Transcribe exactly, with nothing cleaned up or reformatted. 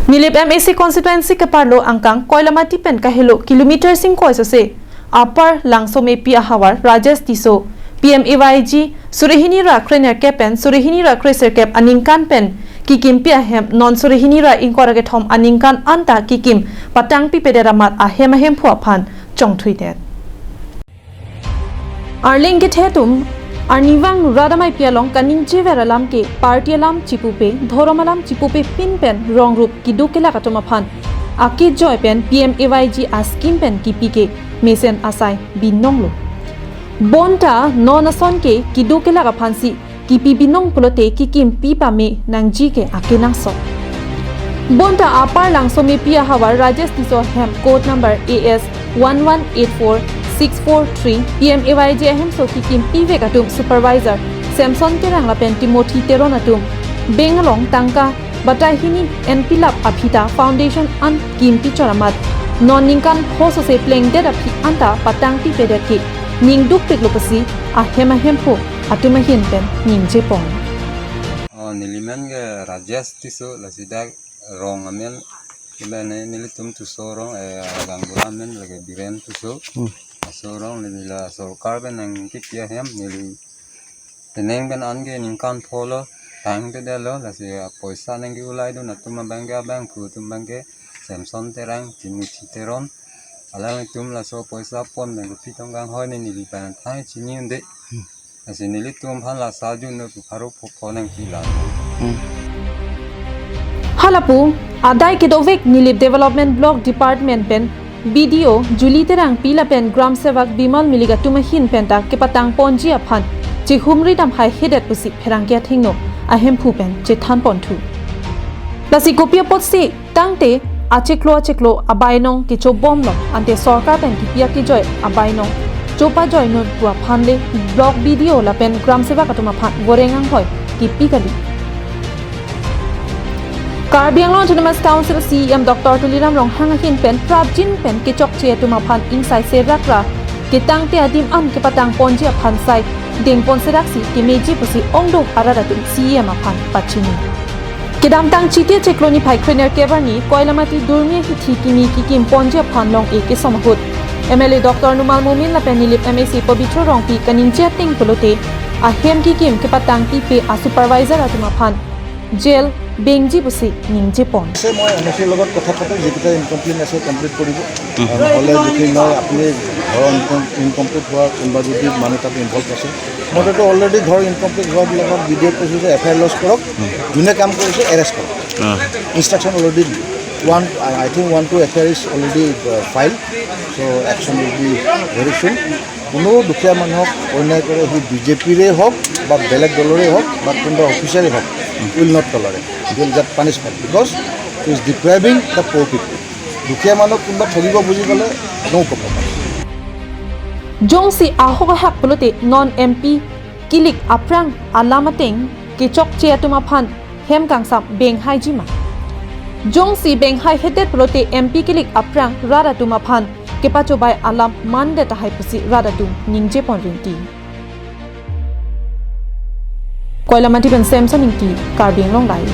Nilip M A C constituency keparlo angkang Koilamati pen kahelo kilometer singkoi sose Upper Langsomepi ahavar Rajesh Tisso, P M A Y G surihini ra krenerkep pen surihini ra kreserkep aningkan pen kikimpi ahem non surihini ra ingkoi ra kethom aningkan anta kikim patangpipedet amat ahem ahemphu aphan chongthuidet. Arleng kethe atum arnivang rat ameipi along kaningjever alam ke party alam chipupe, dhorom alam chipupe pin pen rong rup keduk kelak atum aphan akejoi pen P M A Y G a scheme pen kipi ke mesen asai binonglo. Bonta non ason ke keduk kelak aphansi kipi binong pulote kikimpi pame nangji ke akenangsot. Bonta Upper Langsomepi ahavar Rajesh Tisso ahem code number A S one one eight four six four three P M A Y G ahemso kikimpivek atum supervisor Samson Terang lapen Timothy Teron atum bank along tangka batai hini enpilap aphi ta foundation an kimpi chot amat non ningkan pho sose plengdet aphi anta patangpipedet ke ning dukpiklo pusi ahem ahemphu atum ahin pen ningjepon. Oh, nelimen ke Rajesh Tisso, lasi dak rong amen, mane nelitum Tisso rong, eh, gaonbura amen lake Biren Tisso. Hmm. Laso rong neli la sorkar pen nangkipi ahem, neli teneng pen an ke ningkan pho lo, tangtedetlo, lasi apoisa nangke-ulaidun atum abang ke abangphu atum abang ke Samson Terang, Timothy Teron, alangtum laso poisa pon abang ke pitong kanghoi ne neli pen thang chini unde. Hmm. Lasi nelitum aphan la sajun no pu pharo pho pho nangpilo. Hmm. Halapu adai kedovek Nilip Development Block Department pen B D O Julie Terangpi lapen Gram Sevak Bimal Milik atum ahin pen ta kepatang ponji aphan chihumri damhaihedet pusi pherangke athengno ahemphu pen chethan ponthu. Lasi kopi apotsi tangte achiklo achiklo abainong kechobomlo, ante sorkar pen kipi akejoi abainong chopajoinut pu aphan le Block B D O lapen Gram Sevak atum aphan voreng anghoi kipi kali. Karbi Anglong Autonomous Council C E M Doctor Tuliram Ronghang ahin pen prapjin pen kechokche atum aphan ingsai serak ra ketangte adim an kepatang ponji aphan sai dengpon seraksi kemeji pusi ongdung arat atum C E M aphan pachini. Kedamtang Chiti achiklo niphai krenerkep arni Koilamati Durmi ahithi kimi kikim ponji aphan long-e kesom ahut M L A Doctor Numal Momin lapen Nilip M A C Pabitra Rongpi kaningje ateng pulote ahem kikim kepatangpipe a supervisor atum aphan jail bengji pusi ningjepon. আছে, মই M A চিৰ লগত কথা পাতোঁ, যিকেইটা ইনকমপ্লিট আছে কমপ্লিট কৰিব। আৰু নহ'লে যদি মই আপুনি ঘৰৰ ইনকম ইনকমপ্লিট হোৱা কোনোবা যদি মানুহ তাত ইনভল্ভ আছে, মইতো অলৰেডি ঘৰ ইনকমপ্লিট হোৱাবিলাকক বি ডি অ'ত কৈছোঁ যে এফ আই আৰ লজ কৰক, যোনে কাম কৰিছে এৰেষ্ট কৰক। Instruction already one, I think one two F I R is already file, so' action will be very soon. কোনো দুখীয়া মানুহক অন্যায় কৰে, সি বি জে পিৰে হওক বা বেলেগ দলৰে হওক বা কোনোবা অফিচাৰে হওক, will not tolerate, will get punishment because he is depriving the poor people. দুখীয়া মানুহক কোনোবা ঠগিব বুজি গ'লে no compromise. Jongsi ahok ahak pulote non M P kilik aphrang alam ateng kechokche atum aphan hem kangsam benghaiji ma? Jongsi benghaihedet pulote M P kilik aphrang rat atum aphan kepachobai alam mandet tahai pusi rat atum ningjepon rinti. Koilamati pen Samson Ingti, Karbi Anglong Live.